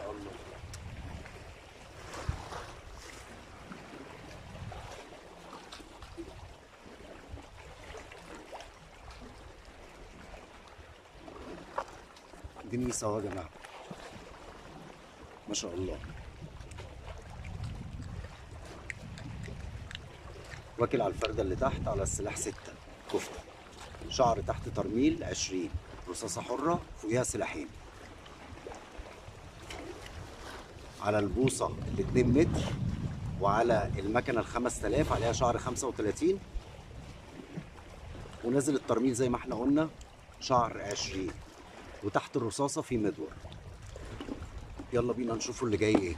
شاء الله. دنيس اهو يا جماعة، ما شاء الله. واكل على الفرده اللي تحت على السلاح 6 كفته، شعر تحت ترميل 20، رصاصة حره فوقيها سلاحين. على البوصه ال 2 متر، وعلى المكنه ال 5000 عليها شعر 35، ونازل الترميل زي ما احنا قلنا شعر 20، وتحت الرصاصة في مدور. يلا بينا نشوفوا اللي جاي ايه.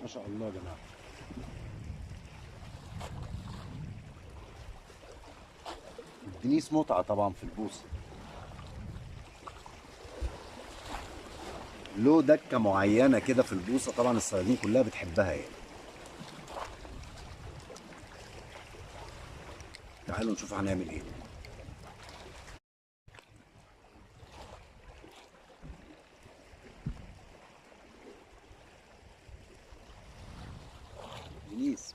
ما شاء الله يا جماعة. الدنيس متعه طبعا في البوصه، له دكه معينة كده في البوصه، طبعا الصيادين كلها بتحبها يعني. تعالوا نشوف هنعمل ايه. دنيس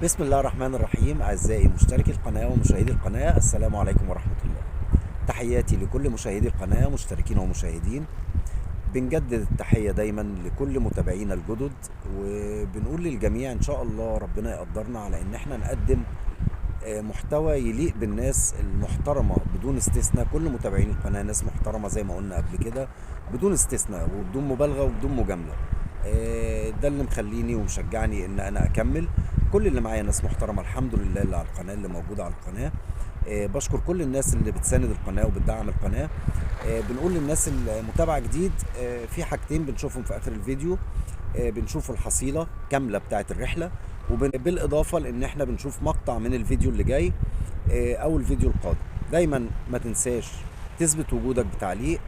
بسم الله الرحمن الرحيم. أعزائي مشتركي القناة ومشاهدي القناة، السلام عليكم ورحمة الله. تحياتي لكل مشاهدي القناة، مشتركين ومشاهدين. بنجدد التحية دايما لكل متابعينا الجدد، وبنقول للجميع إن شاء الله ربنا يقدرنا على إن احنا نقدم محتوى يليق بالناس المحترمة بدون استثناء. كل متابعين القناة ناس محترمة زي ما قلنا قبل كده، بدون استثناء وبدون مبالغة وبدون مجاملة. ده اللي مخليني ومشجعني إن أنا أكمل. كل اللي معايا ناس محترمة الحمد لله، اللي على القناة، اللي موجودة على القناة. بشكر كل الناس اللي بتساند القناة وبتدعم القناة. بنقول للناس المتابعة جديد، في حاجتين بنشوفهم في آخر الفيديو. بنشوف الحصيلة كاملة بتاعت الرحلة، وبالإضافة لأن احنا بنشوف مقطع من الفيديو اللي جاي أو الفيديو القادم. دايما ما تنساش تثبت وجودك بتعليق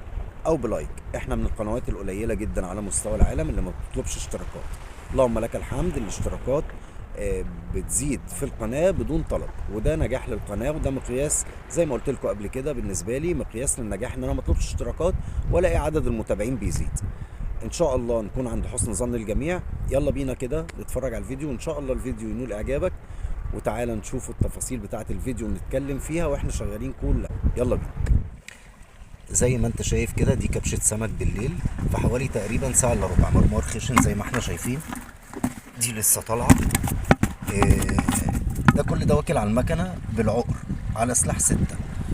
أو ب like. احنا من القنوات القليلة جدا على مستوى العالم اللي ما بتطلبش اشتراكات. اللهم لك الحمد، الاشتراكات بتزيد في القناة بدون طلب، وده نجاح للقناة، وده مقياس زي ما قلت لكم قبل كده. بالنسبة لي مقياس للنجاح ان انا ما اطلبش اشتراكات ولا اي عدد المتابعين بيزيد. ان شاء الله نكون عند حسن ظن الجميع. يلا بينا كده نتفرج على الفيديو، وان شاء الله الفيديو ينول اعجابك. وتعالى نشوف التفاصيل بتاعة الفيديو ونتكلم فيها واحنا شغالين كل. يلا بينا. زي ما انت شايف كده، دي كبشة سمك بالليل في حوالي تقريبا ساعة الا ربع، مرمار خشن زي ما احنا شايفين، دي لسه طالعة. ده كل ده واكل على المكنة بالعقر على سلاح 6،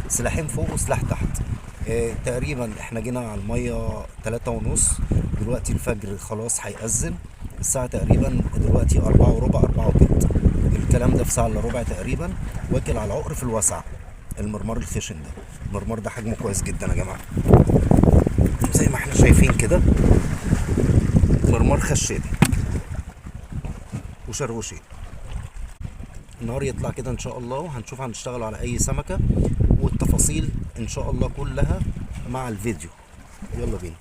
سلاحين فوق وسلاح تحت. تقريبا احنا جينا على المية 3:30، دلوقتي الفجر خلاص هيأذن، الساعة تقريبا دلوقتي 4:15، 4:20. الكلام ده في ساعة الا ربع تقريبا. واكل على العقر في الواسعة، المرمار الخشن ده. المرمار ده حجمه كويس جدا يا جماعة، زي ما احنا شايفين كده، مرمار خشابي وشروشي. النهار يطلع كده ان شاء الله، وهنشوف هنشتغل على اي سمكة، والتفاصيل ان شاء الله كلها مع الفيديو. يلا بينا.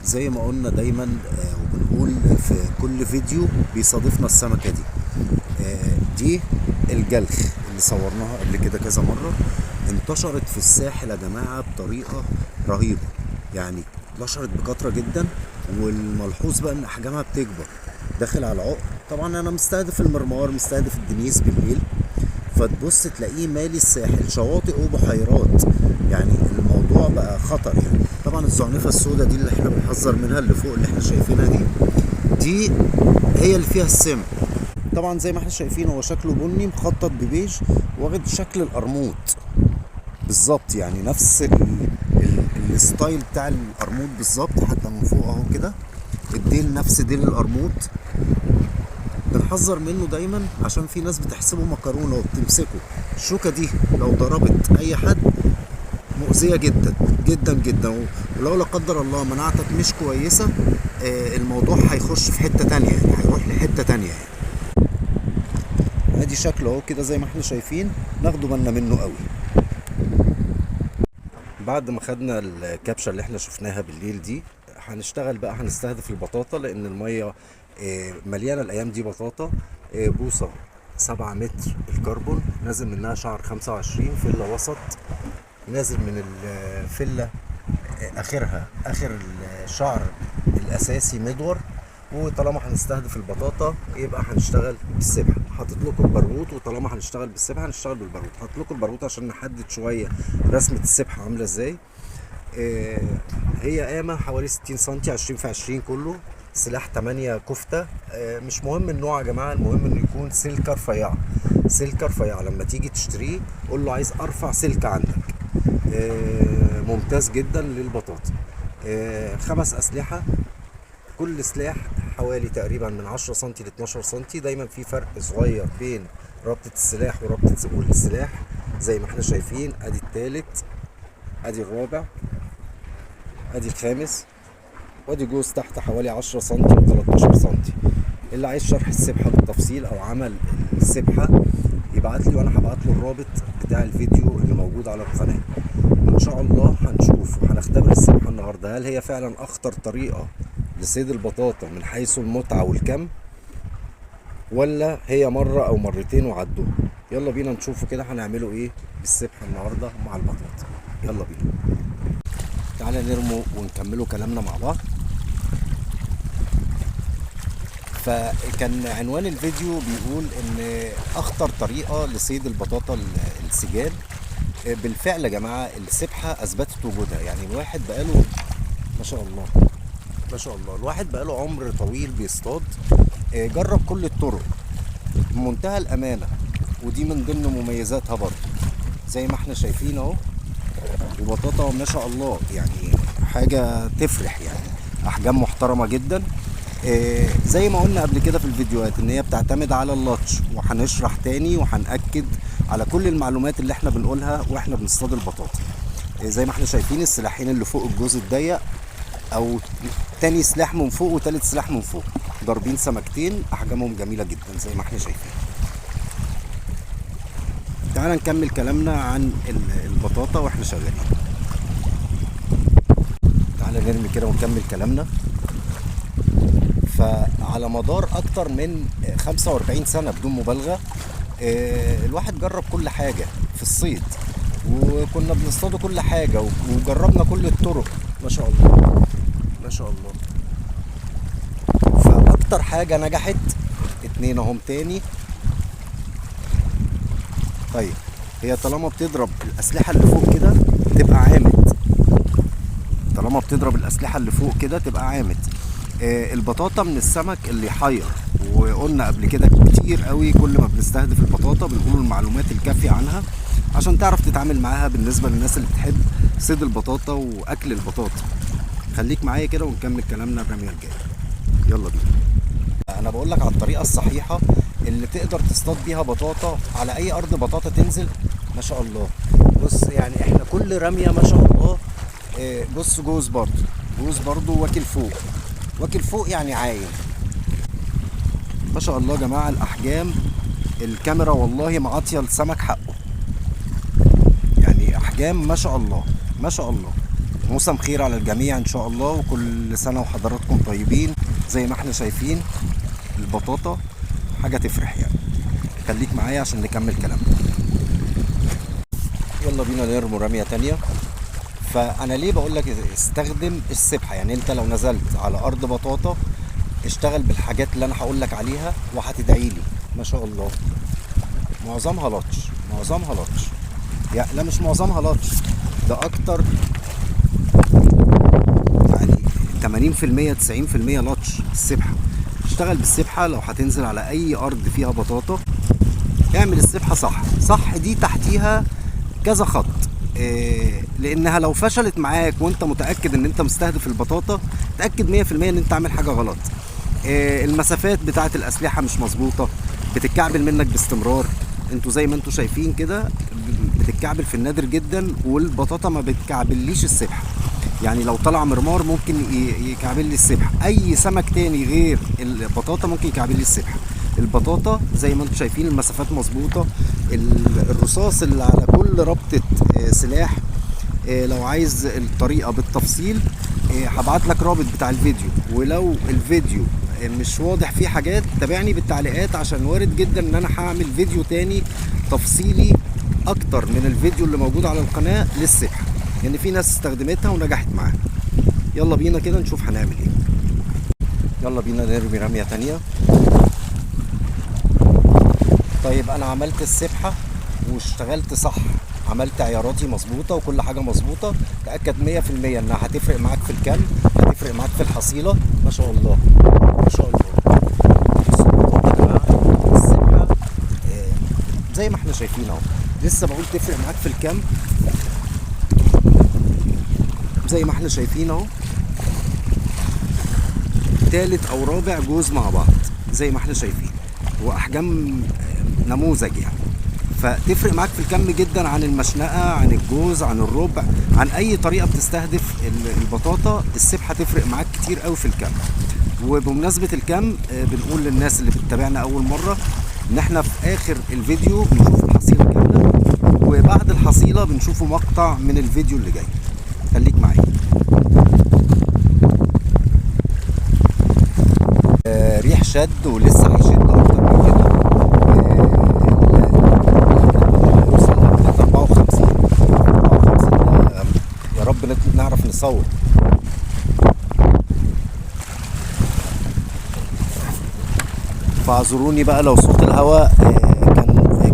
زي ما قلنا دايما وبنقول في كل فيديو بيصادفنا السمكة دي. دي الجلخ اللي صورناها قبل كده كذا مرة، انتشرت في الساحل يا جماعة بطريقة رهيبة، يعني انتشرت بكثرة جدا. والملحوظ بقى ان احجامها بتكبر داخل على العقر. طبعا انا مستهدف المرمار، مستهدف الدنيس بالليل، فتبص تلاقيه مالي الساحل، شواطئ وبحيرات، يعني الموضوع بقى خطر يعني. طبعا الزعنفة السوداء دي اللي احنا بنحذر منها، اللي فوق اللي احنا شايفينها دي هي اللي فيها السم. طبعا زي ما احنا شايفين هو شكله بني مخطط ببيج، واخد شكل القرموط بالظبط، يعني نفس ال style بتاع القرموط بالظبط، حتى من فوق اهو كده الديل نفس ديل القرموط. بنحذر منه دايما عشان في ناس بتحسبه مكرونه وبتمسكه. الشوكة دي لو ضربت اي حد مؤذية جدا جدا جدا، ولو لا قدر الله مناعتك مش كويسة، الموضوع هيخش في حتة تانية، يعني هيروح لحته تانية يعني. ادي شكله اهو كده زي ما احنا شايفين، ناخده بالنا منه قوي. بعد ما خدنا الكبشه اللي احنا شفناها بالليل دي، هنشتغل بقى، هنستهدف البطاطا لان المية مليانة الايام دي بطاطا. بوصه 7 متر الكربون، نازل منها شعر 25، فله وسط، نازل من الفلة اخرها اخر الشعر الاساسي مدور. وطالما هنستهدف البطاطا يبقى هنشتغل بالسبحه. حاطط لكم البرغوت، وطالما هنشتغل بالسبحه هنشتغل بالبرغوت. حاطط لكم البرغوت عشان نحدد شوية رسمه السبحة عامله ازاي. هي قامه حوالي 60 سم، 20 في 20 كله، سلاح 8 كفته. مش مهم النوع يا جماعة، المهم انه يكون سلكه رفيعة. سلكه رفيعة لما تيجي تشتريه قول له عايز ارفع سلكه عندك. ممتاز جدا للبطاطا. 5 اسلحة، كل سلاح حوالي تقريبا من 10 سم ل 12 سم. دايما في فرق صغير بين ربطة السلاح وربطة السلاح زي ما احنا شايفين. ادي التالت، ادي الرابع، ادي الخامس، وادي جوز تحت حوالي 10 سم و13 سم. اللي عايز شرح السبحة بالتفصيل او عمل السبحة يبعت لي، وانا هبعت له الرابط بتاع الفيديو اللي موجود على القناة. وان شاء الله هنشوف وهنختبر السبحة النهارده، هل هي فعلا اخطر طريقة لصيد البطاطا من حيث المتعة والكم، ولا هي مرة او مرتين وعدوها. يلا بينا نشوفه كده هنعمله ايه بالسبحة النهارده مع البطاطا. يلا بينا، تعالى نرمو ونكملوا كلامنا مع بعض. فكان عنوان الفيديو بيقول ان اخطر طريقة لصيد البطاطا السجال. بالفعل يا جماعة السبحة اثبتت وجودها. يعني الواحد بقاله ما شاء الله ما شاء الله، الواحد بقاله عمر طويل بيصطاد، جرب كل الطرق بمنتهى الأمانة، ودي من ضمن مميزاتها برضه زي ما احنا شايفين اهو. وبطاطا ما شاء الله يعني حاجة تفرح، يعني أحجام محترمة جدا. زي ما قلنا قبل كده في الفيديوهات إن هي بتعتمد على اللطش، وهنشرح تاني وهنأكد على كل المعلومات اللي احنا بنقولها واحنا بنصطاد البطاطا. زي ما احنا شايفين السلاحين اللي فوق الجزء الضيق، او تاني سلاح من فوق وتالت سلاح من فوق، ضاربين سمكتين احجامهم جميلة جدا زي ما احنا شايفين. تعال نكمل كلامنا عن البطاطا واحنا شغالين. تعال نرمي كده ونكمل كلامنا. فعلى مدار اكتر من 45 سنة بدون مبالغه، الواحد جرب كل حاجة في الصيد، وكنا بنصطادوا كل حاجة وجربنا كل الطرق ما شاء الله ما شاء الله. فاكتر حاجة نجحت 2 اهم تاني. طيب هي طالما بتضرب الاسلحة اللي فوق كده تبقى عامد، طالما بتضرب الاسلحة اللي فوق كده تبقى عامد. البطاطا من السمك اللي يحير، وقلنا قبل كده كتير قوي كل ما بنستهدف البطاطا بنقول المعلومات الكافيه عنها عشان تعرف تتعامل معاها. بالنسبة للناس اللي بتحب صيد البطاطا واكل البطاطا، خليك معايا كده ونكمل كلامنا الرمية الجاية. يلا بينا. انا بقول لك على الطريقة الصحيحة اللي تقدر تصطاد بيها بطاطا على اي ارض بطاطا تنزل ما شاء الله. بص يعني احنا كل رمية ما شاء الله. بص جوز برضو، جوز برضو واكل فوق، واكل فوق يعني عايم ما شاء الله يا جماعة. الاحجام الكاميرا والله معاطيه السمك حقه، يعني احجام ما شاء الله ما شاء الله. موسم خير على الجميع ان شاء الله، وكل سنة وحضراتكم طيبين. زي ما احنا شايفين البطاطا حاجة تفرح يعني. خليك معايا عشان نكمل كلامنا. يلا بينا نرمي رمية تانية. فانا ليه بقول لك استخدم السبحة؟ يعني انت لو نزلت على ارض بطاطا اشتغل بالحاجات اللي انا هقول لك عليها وهتدعي لي ما شاء الله. معظمها لطش، معظمها لطش، يعني لا مش معظمها لطش، ده اكتر يعني 80% 90% لطش السبحة. اشتغل بالسبحه لو هتنزل على اي ارض فيها بطاطا، اعمل السبحة صح. صح دي تحتيها كذا خط، لانها لو فشلت معاك وانت متاكد ان انت مستهدف البطاطا، تاكد 100% ان انت عامل حاجة غلط. المسافات بتاعه الاسلحة مش مظبوطة، بتتكعبل منك باستمرار. انتوا زي ما انتوا شايفين كده بتتكعبل في النادر جدا، والبطاطا ما بتكعبليش السبحة. يعني لو طلع مرمار ممكن يكعبل لي السبحة، اي سمك تاني غير البطاطا ممكن يكعبل لي السبحة. البطاطا زي ما انتم شايفين المسافات مظبوطة، الرصاص اللي على كل ربطه سلاح. لو عايز الطريقة بالتفصيل، هبعت لك رابط بتاع الفيديو، ولو الفيديو مش واضح فيه حاجات تابعني بالتعليقات، عشان وارد جدا ان انا هعمل فيديو تاني تفصيلي اكتر من الفيديو اللي موجود على القناة للسبحة، لان في ناس استخدمتها ونجحت معاها. يلا بينا كده نشوف هنعمل ايه. يلا بينا نرمي رمية تانية. طيب انا عملت السبحة واشتغلت صح، عملت عياراتي مظبوطة وكل حاجة مظبوطة، تأكد 100% انها هتفرق معاك في الكم، هتفرق معاك في الحصيلة. ما شاء الله ما شاء الله. بصوا يا جماعة السبحة زي ما احنا شايفين اهو، لسه بقول تفرق معاك في الكم زي ما احنا شايفين اهو، تالت او رابع جوز مع بعض زي ما احنا شايفين، واحجام نموذج يعني. فتفرق معاك في الكم جدا عن المشنقه، عن الجوز، عن الربع، عن اي طريقه بتستهدف البطاطا. السبحة تفرق معاك كتير قوي في الكم. وبمناسبة الكم بنقول للناس اللي بتتابعنا اول مرة ان احنا في اخر الفيديو بنشوف الحصيلة كاملة، وبعد الحصيلة بنشوفه مقطع من الفيديو اللي جاي. خليك معايا. ريح شد ولسه هيشد اكتر من كده. هيوصل لغاية 54. 54 يا رب نعرف نصور. فاعذروني بقى لو صوت الهواء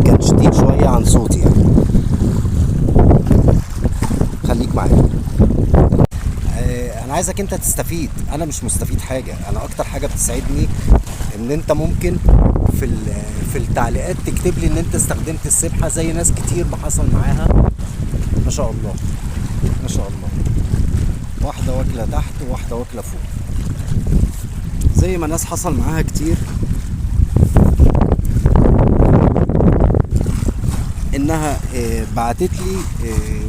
كان شديد شوية عن صوتي يعني. خليك معايا. انا عايزك انت تستفيد، انا مش مستفيد حاجة. انا اكتر حاجة بتسعدني ان انت ممكن في التعليقات تكتب لي ان انت استخدمت السبحة زي ناس كتير ما حصل معاها. ما شاء الله ما شاء الله، واحدة واكله تحت وواحدة واكله فوق، زي ما ناس حصل معاها كتير انها بعتت لي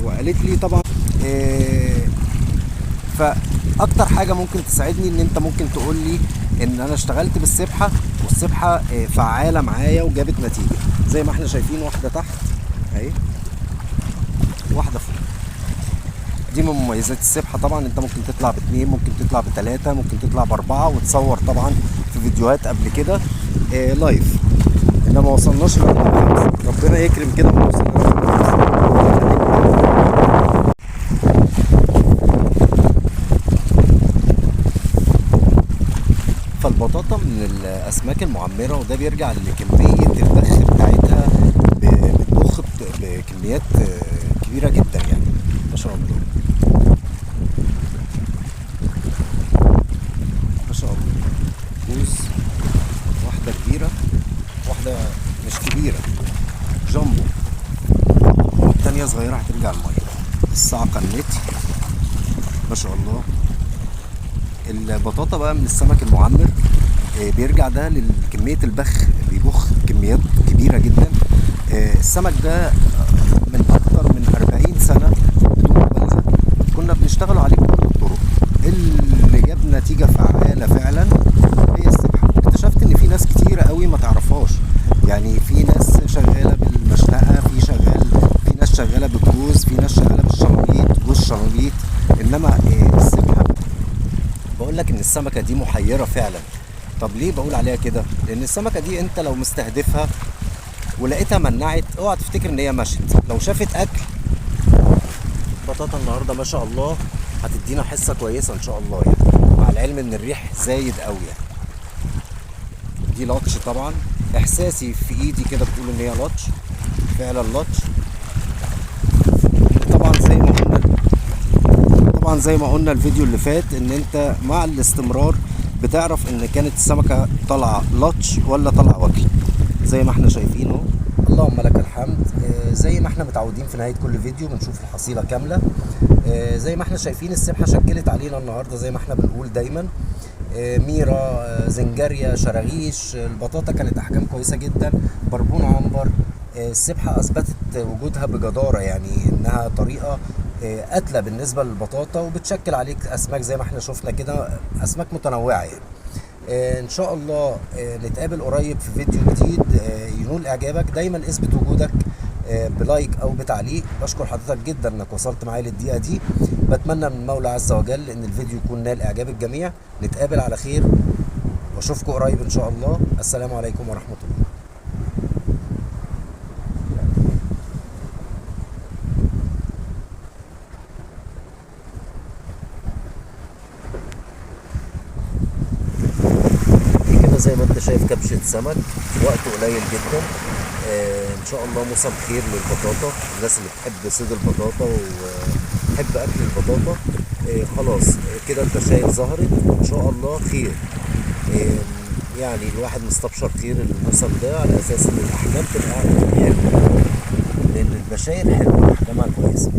وقالت لي طبعا. فاكتر حاجة ممكن تساعدني ان انت ممكن تقول لي ان انا اشتغلت بالسبحه والسبحه فعاله معايا وجابت نتيجة، زي ما احنا شايفين واحدة تحت اهي واحدة فوق. دي من مميزات السبحة طبعا، انت ممكن تطلع باثنين، ممكن تطلع بثلاثة، ممكن تطلع باربعة، وتصور طبعا في فيديوهات قبل كده live. انما ما وصلناش لرقم 5، ربنا يكرم كده ونوصل لرقم 5. فالبطاطا من الاسماك المعمره، وده بيرجع لكميه البخ بتاعتها، بتضخ بكميات كبيرة جدا يعني. ما شاء الله ما شاء الله. جوز واحدة كبيرة، واحدة مش كبيرة جامبو، والتانية صغيرة هترجع المية. الصعقة النتي ما شاء الله. البطاطا بقى من السمك المعمر، بيرجع ده لكمية البخ، بيبخ كميات كبيرة جدا. السمك ده من أكتر من 40 سنة بدون مبالغة كنا بنشتغلوا عليه بكل الطرق. اللي جاب نتيجة فعالة فعلا هي السبحة. اكتشفت إن في ناس كتيرة قوي ما تعرفهاش، يعني في ناس شغالة بالمشنقة، في ناس شغالة بالجوز، في ناس شغالة بالشرابيط، جوز شرابيط. إنما السبحة بقول لك ان السمكة دي محيره فعلا. طب ليه بقول عليها كده؟ لان السمكة دي انت لو مستهدفها ولقيتها منعت، اوعى تفتكر ان هي مشت. لو شافت اكل بطاطا النهارده ما شاء الله هتدينا حصة كويسة ان شاء الله يعني، مع العلم ان الريح زايد قوي يعني. دي لطش طبعا، احساسي في ايدي كده بتقول ان هي لطش، فعلا لطش. طبعا زي ما قلنا الفيديو اللي فات ان انت مع الاستمرار بتعرف ان كانت السمكة طالعه لطش ولا طالعه وكل، زي ما احنا شايفين اهو. اللهم لك الحمد. زي ما احنا متعودين في نهاية كل فيديو بنشوف الحصيلة كاملة. زي ما احنا شايفين السبحة شكلت علينا النهارده زي ما احنا بنقول دايما. ميرا، زنجاريا، شراغيش، البطاطا كانت احجام كويسة جدا، بربون عنبر. السبحة اثبتت وجودها بجداره، يعني انها طريقه قاتله بالنسبة للبطاطا، وبتشكل عليك اسماك زي ما احنا شفنا كده، اسماك متنوعة يعني. ان شاء الله نتقابل قريب في فيديو جديد ينول اعجابك. دايما اثبت وجودك بلايك او بتعليق. بشكر حضرتك جدا انك وصلت معايا للدقيقه دي. بتمنى من المولى عز وجل ان الفيديو يكون نال اعجاب الجميع. نتقابل على خير، واشوفكم قريب ان شاء الله. السلام عليكم ورحمة الله. دي كده زي ما انت شايف كبشة سمك في وقت قليل جدا. ان شاء الله موسم خير للبطاطا، الناس اللي بتحب صيد البطاطا وبتحب اكل البطاطا. خلاص، كده البشاير ظهرت وان شاء الله خير. يعني الواحد مستبشر خير الموسم ده على اساس ان الاحجام تبقى حلوة، لان البشاير حلوة احجامها كويسة.